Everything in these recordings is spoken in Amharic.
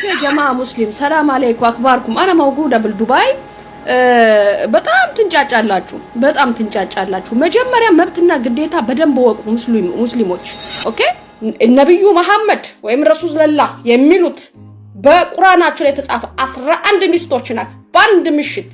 يا جماعة مسلم سلام عليكم أخباركم أنا موجودة بالدبي። በጣም ትንጫጫላችሁ፣ በጣም ትንጫጫላችሁ። መጀመሪያ መብትና ግዴታ በደንብ ወቁ ሙስሊሞች። Okay፣ ነብዩ መሐመድ ወይም ረሱልላህ የሚሉት በቁርአናቸው ላይ የተጻፈ 11 ሚስቶች ናት። በአንድ ምሽት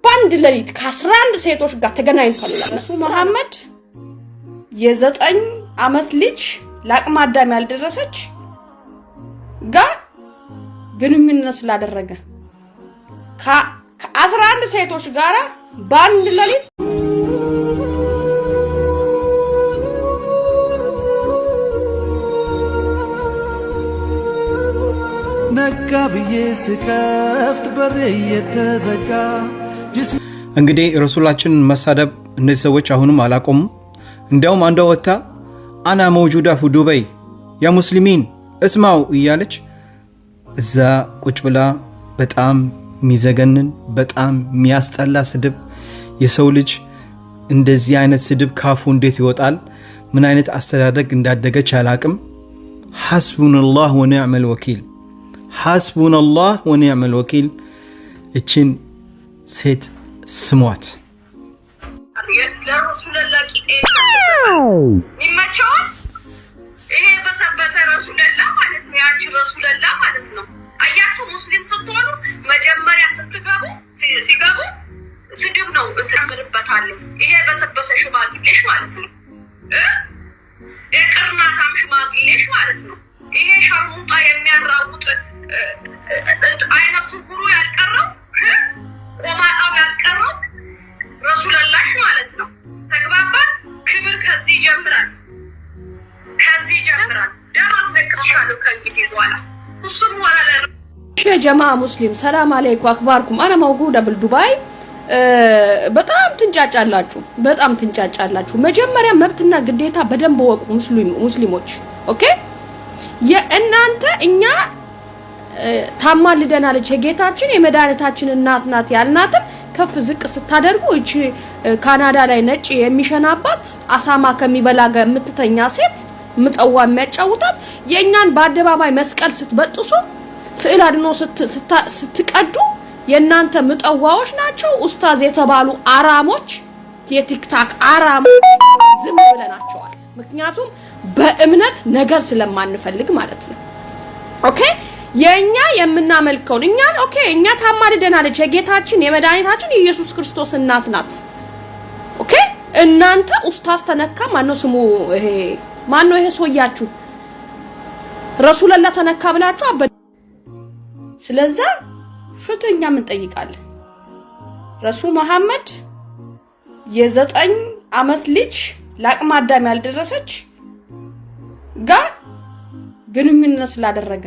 በአንድ ሌሊት ከ11 ሴቶች ጋር ተገናኝቷል ይላል። ረሱል መሐመድ የ9 አመት ልጅ ለአቅመ አዳም ያልደረሰች ጋር ግንኙነት ስላደረገ ከ11 ሴቶች ጋራ በአንድ ሌሊት። ነጋ ብዬ ስከፍት በሬ እየተዘጋ። እንግዲህ ረሱላችንን መሳደብ እነዚህ ሰዎች አሁንም አላቆሙም። እንዲያውም አንዷ ወጥታ أنا موجودة في دبي يا مسلمين اسمعوا እያለች እዛ ቁጭ ብላ በጣም የሚዘገንን፣ በጣም የሚያስጠላ ስድብ። የሰው ልጅ እንደዚህ አይነት ስድብ ካፉ እንዴት ይወጣል? ምን አይነት አስተዳደግ እንዳደገች አላቅም። حسبنا الله ونعم الوكيل፣ حسبنا الله ونعم الوكيل። እችን ሴት ስሟት። የሚመቸውን ይሄ የበሰበሰ ረሱለላ ማለት ነው። የአንቺ ረሱለላ ማለት ነው። አያችሁ፣ ሙስሊም ስትሆኑ መጀመሪያ ስትገቡ ሲገቡ ስድብ ነው እንትምርበታለሁ። ይሄ የበሰበሰ ሽማግሌሽ ማለት ነው። የቅርናታም ሽማግሌሽ ማለት ነው። ይሄ ሸርሙጣ የሚያራውጥ አይነ ስውሩ ያልቀረው፣ ቆማጣው ያልቀረው ረሱለላሽ ማለት ነው። ተግባባን። ክብር ከዚህ ይጀምራል። ከዚህ ይጀምራል። ደም አስለቅስሻለሁ ከእንግዲህ በኋላ እሱም ሆነ። يا جماعة مسلم سلام عليكم أخباركم أنا موجودة بالدبي። በጣም ትንጫጫላችሁ፣ በጣም ትንጫጫላችሁ። መጀመሪያ መብትና ግዴታ በደንብ ወቁ ሙስሊሞች። Okay፣ የእናንተ እኛ ታማልደናለች፣ የጌታችን የመድኃኒታችን እናት ናት ያልናትን ከፍ ዝቅ ስታደርጉ እቺ ካናዳ ላይ ነጭ የሚሸናባት፣ አሳማ ከሚበላ ጋር የምትተኛ ሴት ምጠዋ የሚያጫውታት፣ የእኛን በአደባባይ መስቀል ስትበጥሱ፣ ስዕል አድኖ ስትቀዱ የእናንተ ምጠዋዎች ናቸው ኡስታዝ የተባሉ አራሞች፣ የ TikTok አራሞች። ዝም ብለናቸዋል። ምክንያቱም በእምነት ነገር ስለማንፈልግ ማለት ነው። Okay፣ የኛ የምናመልከውን እኛ okay እኛ ታማልደናለች፣ የጌታችን የመድኃኒታችን የኢየሱስ ክርስቶስ እናት ናት። Okay፣ እናንተ ኡስታዝ ተነካ፣ ማነው ስሙ፣ ይሄ ማነው፣ ይሄ ሰውያችሁ ረሱለላ ተነካ ብላችሁ አበ ስለዛ ፍትህ እኛም እንጠይቃለን። ረሱል መሐመድ የ9 አመት ልጅ ለአቅመ አዳም ያልደረሰች ጋር ግንኙነት ስላደረገ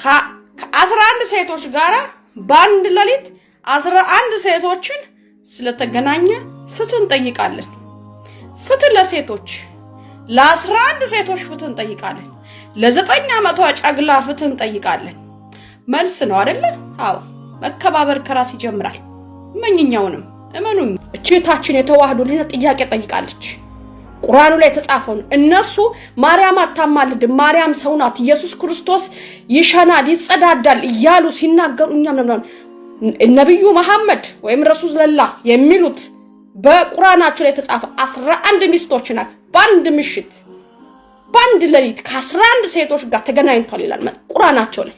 ከ11 ሴቶች ጋራ በአንድ ሌሊት 11 ሴቶችን ስለተገናኘ ፍትህ እንጠይቃለን። ፍትህ ለሴቶች፣ ለ11 ሴቶች ፍትህ እንጠይቃለን። ለ9 ዓመቷ ጨግላ ፍትህ እንጠይቃለን። መልስ ነው አይደለ? አዎ፣ መከባበር ከራስ ይጀምራል። እመኝኛውንም እመኑኝ። እህታችን የተዋህዶ ልጅ ጥያቄ ጠይቃለች። ቁርአኑ ላይ የተጻፈውን እነሱ ማርያም አታማልድም፣ ማርያም ሰው ናት፣ ኢየሱስ ክርስቶስ ይሸናል፣ ይጸዳዳል እያሉ ሲናገሩ እኛም ነብዩ መሐመድ ወይም ረሱልላህ የሚሉት በቁርአናቸው ላይ የተጻፈ 11 ሚስቶች ናት። በአንድ ምሽት በአንድ ሌሊት ከ11 ሴቶች ጋር ተገናኝቷል ይላል ቁርአናቸው ላይ።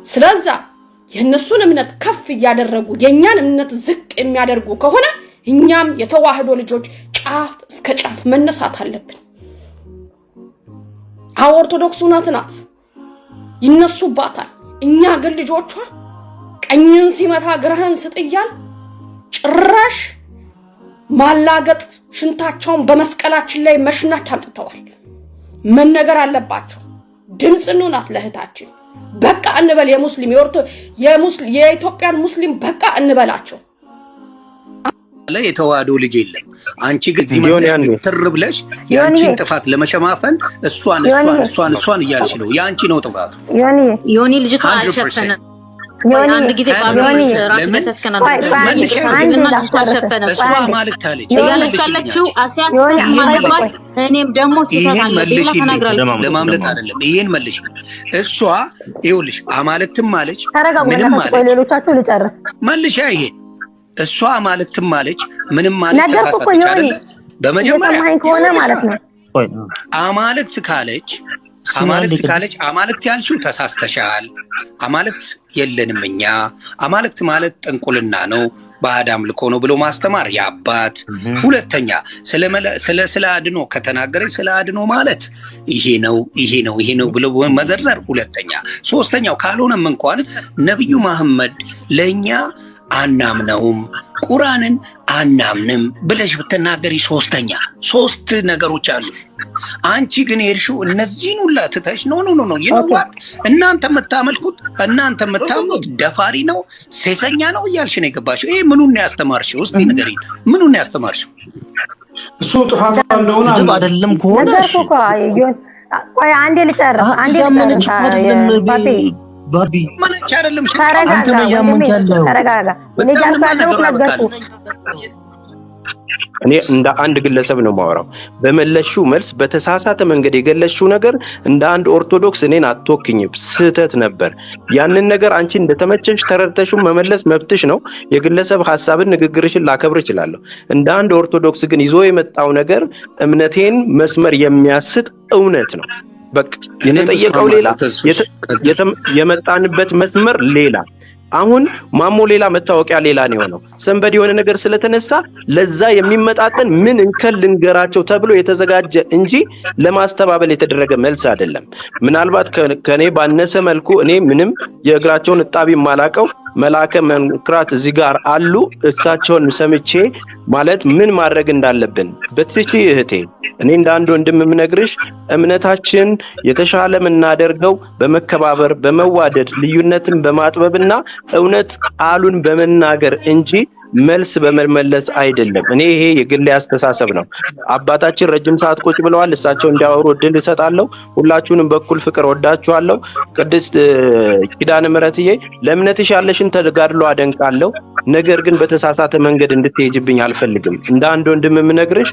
ስለዛ የእነሱን እምነት ከፍ እያደረጉ የእኛን እምነት ዝቅ የሚያደርጉ ከሆነ እኛም የተዋህዶ ልጆች ጫፍ እስከ ጫፍ መነሳት አለብን። አዎ፣ ኦርቶዶክስ እውነት ናት፣ ይነሱባታል። እኛ ግን ልጆቿ ቀኝን ሲመታ ግራህን ስጥ እያል ጭራሽ ማላገጥ፣ ሽንታቸውን በመስቀላችን ላይ መሽናት አምጥተዋል። መነገር አለባቸው። ድምፅ እንሁናት ለእህታችን። በቃ እንበል። የሙስሊም የኢትዮጵያን ሙስሊም በቃ እንበላቸው። የተዋህዶ ልጅ የለም። አንቺ ግን እዚህ መጥተሽ ትር ብለሽ የአንቺን ጥፋት ለመሸማፈን እሷን እሷን እሷን እሷን እያልሽ ነው። የአንቺ ነው ጥፋቱ። ዮኒ፣ ልጅቷ አልሸፈነም። ዮኒ አንድ ጊዜ ባቢ ዮኒ ራስ ለምን ገሰስከን ቆይ ቆይ አንዴ መልሽ አንዴ እና ላስጨርስ። አልሸፈነም እሷ ቆይ አንዴ አማልክት አለች። ዮኒ እያለች ያለችው አሲያ ዮኒ ስህተት አንዴ አለባት፣ ቆይ እኔም ደግሞ ስህተት ይሄን አለብኝ ብላ መልሽልኝ። ተናግራለች። ለማምለጥ አይደለም። ይሄን መልሽ። እሷ ይኸውልሽ አማልክትም አለች ተረጋጉ። ምንም በእናታችሁ ቆይ አለች። ሌሎቻችሁ ልጨርስ። መልሻ ይሄን እሷ አማልክትም አለች ምንም አለች፣ ነገርኩህ እኮ ተሳሳተች ዮኒ፣ አይደለ? በመጀመሪያ እየሰማኸኝ ከሆነ ማለት ነው። አማልክት ካለች አማልክት ካለች አማልክት ያልሽው ተሳስተሻል። አማልክት የለንም እኛ። አማልክት ማለት ጥንቁልና ነው፣ ባዕድ አምልኮ ነው ብሎ ማስተማር የአባት ሁለተኛ፣ ስለ አድኖ ከተናገረች ስለ አድኖ ማለት ይሄ ነው ይሄ ነው ይሄ ነው ብሎ መዘርዘር ሁለተኛ። ሶስተኛው ካልሆነም እንኳን ነቢዩ መሐመድ ለእኛ አናምነውም ቁርአንን አናምንም ብለሽ ብትናገሪ ሶስተኛ። ሶስት ነገሮች አሉ። አንቺ ግን ሄድሽው እነዚህን ሁላ ትተሽ no, no, no, no, you know what፣ እናንተ የምታመልኩት እናንተ የምታምኑት ደፋሪ ነው ሴሰኛ ነው እያልሽ ነው የገባሽው። ይሄ ምኑን ነው ያስተማርሽው? እስቲ ንገሪኝ፣ ምኑን ነው ያስተማርሽው? እሱ ጥፋቷ እንደሆነ ስድብ አይደለም ከሆነ እሺ። ነገርኩህ እኮ ዮኒ። ቆይ አንዴ ልጨርስ፣ አንዴ እያመነች ልጨርስ። እኮ አይደለም ባቢ ባቢ መነች አይደለም። ተረጋጋ አንተ ነው እያመንክ ወንድሜ፣ ያለው። ተረጋጋ። እኔ እያልኩ ያለሁት ነገርኩህ። እኔ እንደ አንድ ግለሰብ ነው የማወራው። በመለስሽው መልስ በተሳሳተ መንገድ የገለጽሽው ነገር እንደ አንድ ኦርቶዶክስ እኔን አትወክኝም፣ ስህተት ነበር። ያንን ነገር አንቺ እንደተመቸሽ ተረድተሽው መመለስ መብትሽ ነው። የግለሰብ ሀሳብን ንግግርሽን ላከብር እችላለሁ። እንደ አንድ ኦርቶዶክስ ግን ይዞ የመጣው ነገር እምነቴን መስመር የሚያስት እውነት ነው። በቃ የተጠየቀው ሌላ፣ የመጣንበት መስመር ሌላ። አሁን ማሞ ሌላ፣ መታወቂያ ሌላ ነው የሆነው። ሰንበድ የሆነ ነገር ስለተነሳ ለዛ የሚመጣጠን ምን እንከን ልንገራቸው ተብሎ የተዘጋጀ እንጂ ለማስተባበል የተደረገ መልስ አይደለም። ምናልባት ከኔ ባነሰ መልኩ እኔ ምንም የእግራቸውን እጣቢ የማላቀው መላከ መንክራት እዚህ ጋር አሉ። እሳቸውን ሰምቼ ማለት ምን ማድረግ እንዳለብን በትቺ እህቴ፣ እኔ እንደ አንድ ወንድም የምነግርሽ እምነታችን የተሻለ የምናደርገው በመከባበር፣ በመዋደድ፣ ልዩነትን በማጥበብና እውነት ቃሉን በመናገር እንጂ መልስ በመመለስ አይደለም። እኔ ይሄ የግሌ አስተሳሰብ ነው። አባታችን ረጅም ሰዓት ቁጭ ብለዋል። እሳቸው እንዲያወሩ እድል እሰጣለሁ። ሁላችሁንም በኩል ፍቅር ወዳችኋለሁ። ቅድስት ኪዳነ ምሕረትዬ፣ ለእምነትሽ ያለሽን ተጋድሎ አደንቃለሁ። ነገር ግን በተሳሳተ መንገድ እንድትሄጅብኝ አልፈልግም። እንደ አንድ ወንድም የምነግርሽ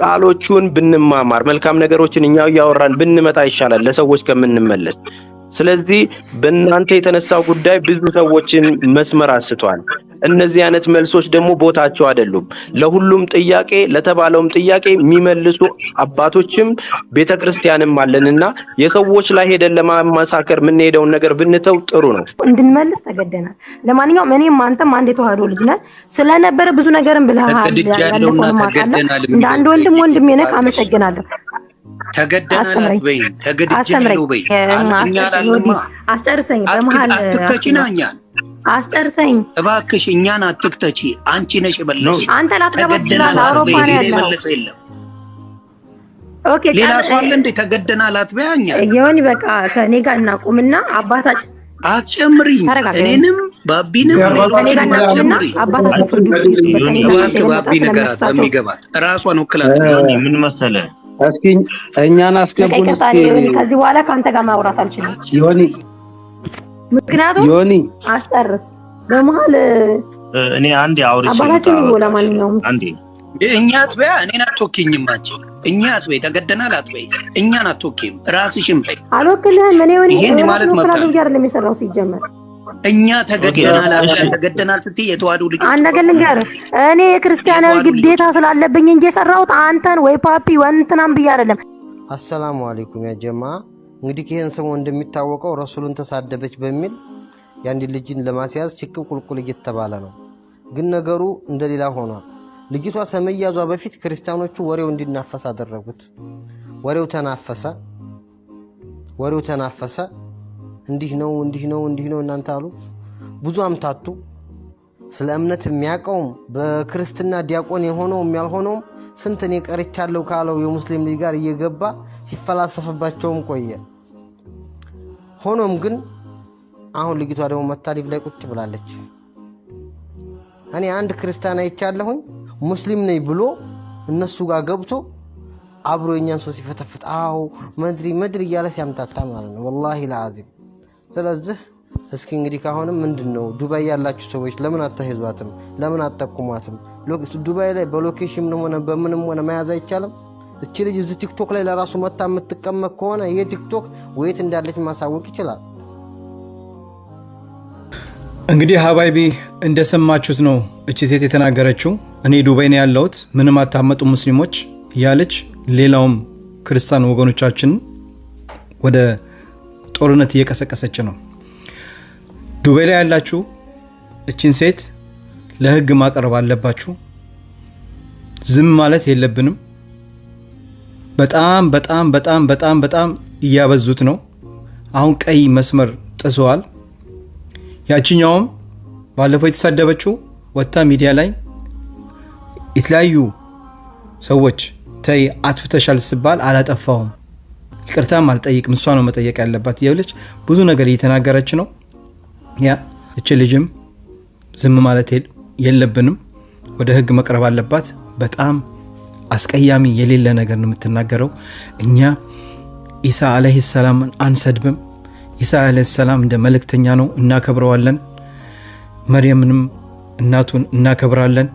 ቃሎቹን ብንማማር፣ መልካም ነገሮችን እኛው እያወራን ብንመጣ ይሻላል ለሰዎች ከምንመለስ። ስለዚህ በእናንተ የተነሳው ጉዳይ ብዙ ሰዎችን መስመር አስቷል። እነዚህ አይነት መልሶች ደግሞ ቦታቸው አይደሉም። ለሁሉም ጥያቄ ለተባለውም ጥያቄ የሚመልሱ አባቶችም ቤተክርስቲያንም አለንና የሰዎች ላይ ሄደን ለማመሳከር የምንሄደውን ነገር ብንተው ጥሩ ነው። እንድንመልስ ተገደናል። ለማንኛውም እኔም አንተም አንድ የተዋህዶ ልጅ ነን ስለነበረ ብዙ ነገርን ብለሃል። ተገድጃለሁና ያለፈውን አውቃለሁ። ተገደናል እንደ አንድ ወንድም ወንድሜ ነህ፣ አመሰግናለሁ። ተገደናል አስተምረኝ አትበይኝ፣ ተገድጃለሁ አስተምረኝ በይ። እኛ አላልንማ። አስጨርሰኝ። በመሀል አትክተቺና እኛን አስጨርሰኝ። እባክሽ እኛን አትክተቺ። አንቺ ነሽ የመለስሽው። አንተ ላትገባ ተገደናል ትችላለህ። አትበይ። አውሮፓ ነው ሌላ ያለው። የመለሰ የለም። Okay ሌላ ሰው አለ እንዴ? ተገደናል አትበይ። እኛን ዮኒ በቃ ከእኔ ጋር እናቁምና አባታችን አትጨምሪኝ። ተረጋጋ። እኔንም ባቢንም ከእኔ ጋር ሌሎችንም እናቁምና አትጨምሪ። አባታችን ፍርዱ ይስጡ። በቃ እኔ እባክህ የበለጠ ባቢ ነገራት ስለሚያሳቸው በሚገባት ራሷን ወክላት ምን መሰለ እስኪ እኛን በቃ አስገቡን። ይቅርታ፣ እስኪ እኔ ከዚህ በኋላ ከአንተ ጋር ማውራት አልችልም። ዮኒ ምክንያቱም ዮኒ አስጨርስ በመሀል እኔ አንዴ አውርቼ አባታችን ልውጣ፣ ይቦ በቃ። ለማንኛውም አንዴ እኛ አትበያ። እኔን አትወኪኝም። አንቺ እኛ አትበይ፣ ተገደናል አትበይ። እኛን አትወኪም፣ ራስሽን በይ። አልወክልህም። እኔ ሆኔ ይሄን የማለት መብት ወክላለሁ አለ። ብዬ አይደለም የሰራው ሲጀመር። እኛ ተገደናል Okay፣ አትበይ። እሺ። ተገደናል ስትይ የተዋህዶ ልጆች አንድ ነገር ልንገርህ፣ እኔ የክርስቲያናዊ ግዴታ ስላለብኝ እንጂ የሰራሁት አንተን ወይ ፓፒ ወይ እንትናን ብዬ አይደለም። አሰላሙ አለይኩም ያ ጀማ። እንግዲህ ይህን ሰሞን እንደሚታወቀው ረሱሉን ተሳደበች በሚል የአንድ ልጅን ለማስያዝ ችክም ቁልቁል እየተባለ ነው። ግን ነገሩ እንደሌላ ሆኗል። ልጅቷ ከመያዟ በፊት ክርስቲያኖቹ ወሬው እንዲናፈስ አደረጉት። ወሬው ተናፈሰ፣ ወሬው ተናፈሰ። እንዲህ ነው፣ እንዲህ ነው፣ እንዲህ ነው እናንተ አሉ። ብዙ አምታቱ። ስለ እምነት የሚያውቀውም በክርስትና ዲያቆን የሆነውም ያልሆነውም ስንት እኔ ቀርቻለሁ ካለው የሙስሊም ልጅ ጋር እየገባ ሲፈላሰፍባቸውም ቆየ። ሆኖም ግን አሁን ልጅቷ ደግሞ መታሪፍ ላይ ቁጭ ብላለች። እኔ አንድ ክርስቲያን አይቻለሁኝ ሙስሊም ነኝ ብሎ እነሱ ጋር ገብቶ አብሮ የኛን ሰው ሲፈተፍት አዎ መድሪ መድሪ እያለ ሲያምታታ ማለት ነው። ወላሂ ለአዚም። ስለዚህ እስኪ እንግዲህ ካሁንም ምንድን ነው ዱባይ ያላችሁ ሰዎች ለምን አታይዟትም? ለምን አትጠቁሟትም? ዱባይ ላይ በ location ሆነ በምንም ሆነ መያዝ አይቻልም? እቺ ልጅ እዚህ ቲክቶክ ላይ ለራሱ መታ የምትቀመጥ ከሆነ ይሄ ቲክቶክ ወየት እንዳለች ማሳወቅ ይችላል። እንግዲህ حبايبي እንደሰማችሁት ነው እቺ ሴት የተናገረችው። እኔ ዱባይ ነው ያለሁት፣ ምንም አታመጡ ሙስሊሞች እያለች ሌላውም ክርስቲያን ወገኖቻችን ወደ ጦርነት እየቀሰቀሰች ነው። ዱባይ ላይ ያላችሁ እቺን ሴት ለህግ ማቅረብ አለባችሁ። ዝም ማለት የለብንም። በጣም በጣም በጣም በጣም በጣም እያበዙት ነው። አሁን ቀይ መስመር ጥሰዋል። ያችኛውም ባለፈው የተሳደበችው ወጥታ ሚዲያ ላይ የተለያዩ ሰዎች ተይ አጥፍተሻል ስባል አላጠፋሁም ይቅርታም አልጠይቅም እሷ ነው መጠየቅ ያለባት እያለች ብዙ ነገር እየተናገረች ነው። ያ እች ልጅም ዝም ማለት የለብንም፣ ወደ ህግ መቅረብ አለባት። በጣም አስቀያሚ የሌለ ነገር ነው የምትናገረው። እኛ ኢሳ ዓለይሂ ሰላምን አንሰድብም። ኢሳ ዓለይሂ ሰላም እንደ መልእክተኛ ነው፣ እናከብረዋለን። መርየምንም እናቱን እናከብራለን።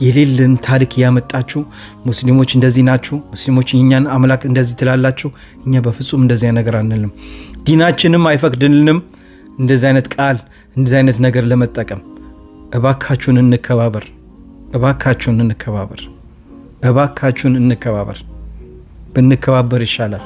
የሌለን ታሪክ ያመጣችሁ ሙስሊሞች እንደዚህ ናችሁ፣ ሙስሊሞች የእኛን አምላክ እንደዚህ ትላላችሁ። እኛ በፍጹም እንደዚህ ነገር አንልም። ዲናችንም አይፈቅድልንም እንደዚህ አይነት ቃል እንደዚህ አይነት ነገር ለመጠቀም። እባካችሁን እንከባበር፣ እባካችሁን እንከባበር፣ እባካችሁን እንከባበር። ብንከባበር ይሻላል።